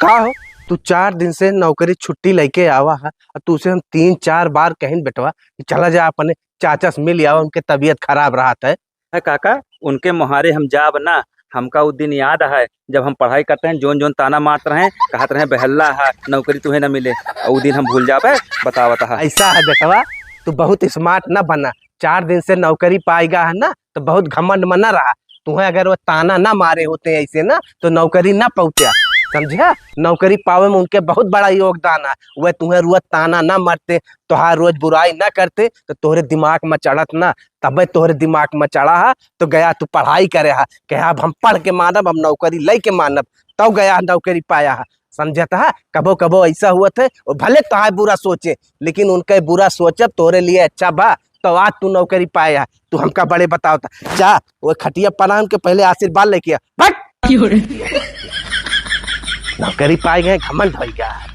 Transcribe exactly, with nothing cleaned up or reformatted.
का हो, तू चार दिन से नौकरी छुट्टी लइके आवा है, और तू से हम तीन चार बार कहिन बेटवा कि चला जा अपने चाचा से मिल आवा, उनके तबीयत खराब रहत है। है काका, उनके मोहारे हम जाब ना। हमका उ दिन याद है, जब हम पढ़ाई करत हैं, जोन जोन ताना मारत रहे, कहत रहे, "बहल्ला है, नौकरी तुहे न मिले।" और उ दिन हम भूल जाबे, बतावत है। ऐसा है बेटवा, तू बहुत smart न बना। चार दिन से नौकरी पाएगा है ना, तो बहुत घमंड में न रहा। तुहे अगर वो ताना ना मारे होते ऐसे ना, तो नौकरी ना पहुँचा, समझा? नौकरी पावे में उनके बहुत बड़ा योगदान है। वह तुहे रोज ताना ना मारते, तोहार रोज बुराई ना करते, तो तोहरे दिमाग में चढ़त ना, तबे तोहरे दिमाग में चढ़ा है, तो गया तू पढ़ाई करे है, कहे, "अब हम पढ़ के मानब, हम नौकरी लइके मानब", तब गया नौकरी पाया है, समझत है? कबो कबो ऐसा हुआ थे, वो भले तोहार बुरा सोचे, लेकिन उनके बुरा सोचब तोहरे लिए अच्छा बा, तो आज तू नौकरी पाया है। तू हमका बड़े बतावता, जा, वो खटिया पलान के पहले आशीर्वाद लेके आ। भाग! नौकरी पाए गए, घमंड होइगा।